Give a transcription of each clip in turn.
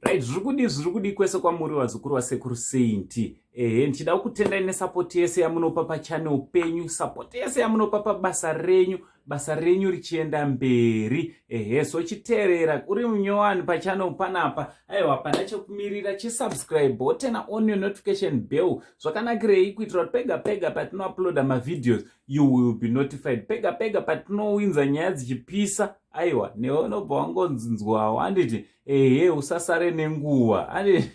Right, zviri kudii, zviri kudii kwese kwamuri, vazukuru vaSekuru Saint? Ehe, ndichida kutendai nesupport yese yamunopa pachannel penyu, support yese yamunopa pabasa renyu, basa renyu richienda mberi. Ehe, so chiteerera, uri munyowani pachannel panapa, aiwa, pana chekumirira, chisubscribe, woturn on your notification bell. Zvakanakirei? Kuitira kuti pega pega patinouploada mavideos, you will be notified. Pega pega patinowinza nyaya dzichipisa, aiwa, newe unobva wangonzwawo, handiti? Ehe, usasare nenguva, handiti?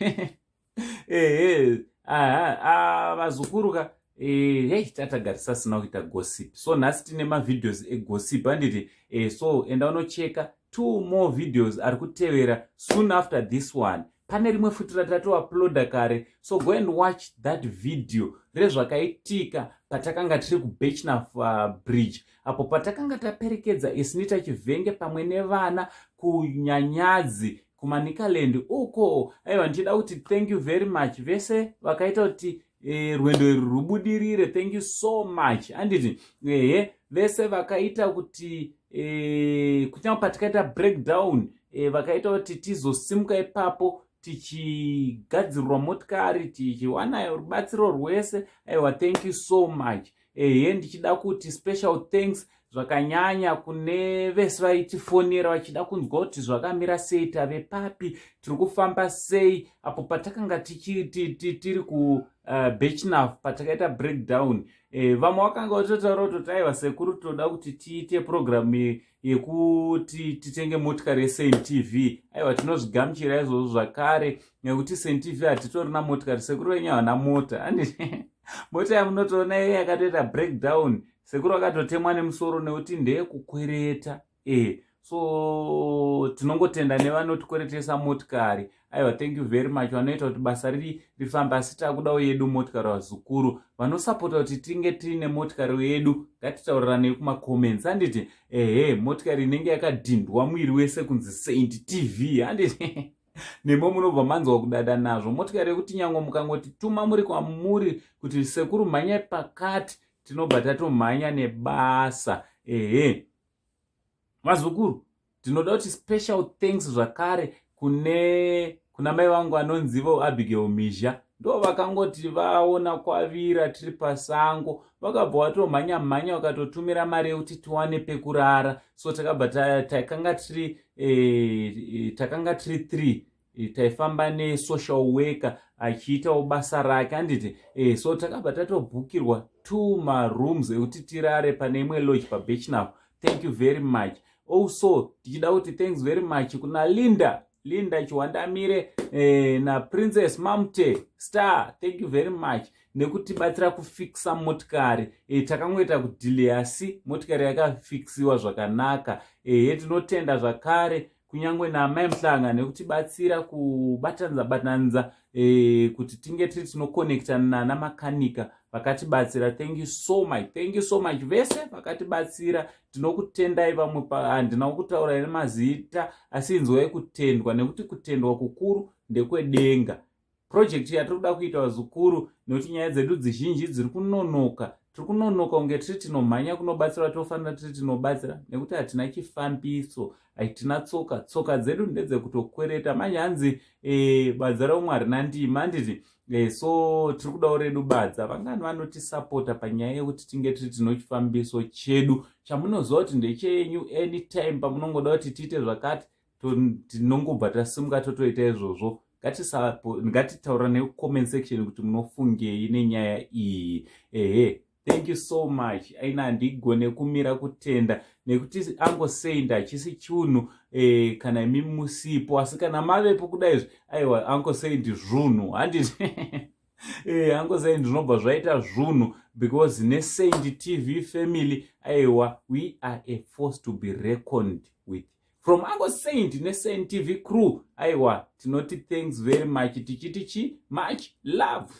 Ehe, aha, vazukuru ka, hei, tatagarisa sina kuita gossip, so nhasi tine mavideos egossip, handiti? So enda unocheka two more videos ari kutevera soon after this one. Pane rimwe futi ratatouploada kare, so go and watch that video rezvakaitika patakanga tiri kuBirchenough Bridge, apo patakanga taperekedza Esnita Chivhenge pamwe nevana kuNyanyadzi, kuManicaland uko. Aiwa, ndichida kuti thank you very much vese vakaita kuti rwendo iri rubudirire. Thank you so much, handiti? Ehe, vese vakaita kuti kunyange patikaita breakdown, vakaita kuti tizosimuka ipapo tichigadzirwa motikari, tichiwana rubatsiro rwese. Aiwa, thank you so much. Ehe, ndichida kuti special thanks zvakanyanya kune vese vaitifonera vachida kunzwa kuti zvakamira sei, tave papi, tiri kufamba sei, apo patakanga tiri kuBirchenough patakaita breakdown. Vamwe vakanga vatotaura kutoti, "Aiwa sekuru, toda kuti tiite programu yekuti titenge motikari yeSaint TV." Aiwa, tinozvigamuchira izvozvo zvakare, nekuti Saint TV hatitorina motikari. Sekuru venyu havana mota. Mota yamunotoona iye yakatoita breakdown, sekuru akatotemwa nemusoro nekuti ndeyekukwereta. So tinongotenda nevanotikweretesa motikari. Aiwa, thank you very much, vanoita kuti basa riri rifambe. Asi takudawo yedu motikari. Vazukuru vanosapota kuti tinge tiine motikari yedu, ngatitauriranei kumacomments, handiti? Ehe, motikari inenge yakadhindwa mwiri wese kunzi Saint TV, handiti? Nemo munobva manzwa kudada nazvo. Motikari yekuti nyange mukangoti tuma muri kwamuri kuti, "Sekuru, mhanyai pakati," tinobva tatomhanya nebasa. Ehe, vazukuru, ndinoda kuti special thanks zvakare kune kuna mai vangu anonzivo Abigail Mizha. Ndo vakangoti vaona kwavira tiri pasango, vakabva vatomhanya mhanya, vakatotumira mari yekuti tiwane pekurara. So takabva takanga tiri three, taifamba nesocial worker achiitawo basa rake, handiti? So takabva tatobhukirwa two marooms ekuti tirare pane imwe lodge paBirchenough. Thank you very much. Also tichida kuti thanks very much kuna Linda, Linda Chiwandamire, naPrincess Mamte Star. Thank you very much nekutibatsira kufikisa motikari. Takangoita kudelay, asi motikari yakafiksiwa zvakanaka. Tinotenda zvakare kunyange naMai Muhlanga nekutibatsira kubatanidza batanidza kuti tinge tiri tinokonekta nana makanika vakatibatsira. Thank you so much, thank you so much vese vakatibatsira, tinokutendai. Vamwe handina kutaura nemazita, asi inzwai kutendwa, nekuti kutendwa kukuru ndekwedenga. Project yatiri kuda kuita, vazukuru, nekuti nyaya dzedu dzizhinji dziri kunonoka, tiri kunonoka kunge tiri tinomhanya kunobatsira, tofanira tiri tinobatsira, nekuti hatina chifambiso, hatina tsoka. Tsoka dzedu ndedzekutokwereta manje. Hanzi badza reumwe harina ndima, handiti? So tiri kudawo redu badza. Vangani vanotisapota panyaya yekuti tinge tiri tino chifambiso chedu chamunoziva kuti ndechenyu? Anytime pamunongoda kuti tiite zvakati, tinongobva tasimuka totoita izvozvo. Ngatitaura necomment section kuti munofungei nenyaya iyi. Ehe, thank you so much. Aina, handigone kumira kutenda, nekuti Uncle Saint hachisi chunhu kana imi musipo, asi kana mavepo kudaizvi, aiwa, Uncle Saint zvunhu, handiti? Uncle Saint zvinobva zvaita zvunhu, because neSaint TV family, aiwa, we are a force to be reckoned with. From Uncle Saint neSaint TV crew, aiwa, tinoti thanks very much, tichiti chi much love.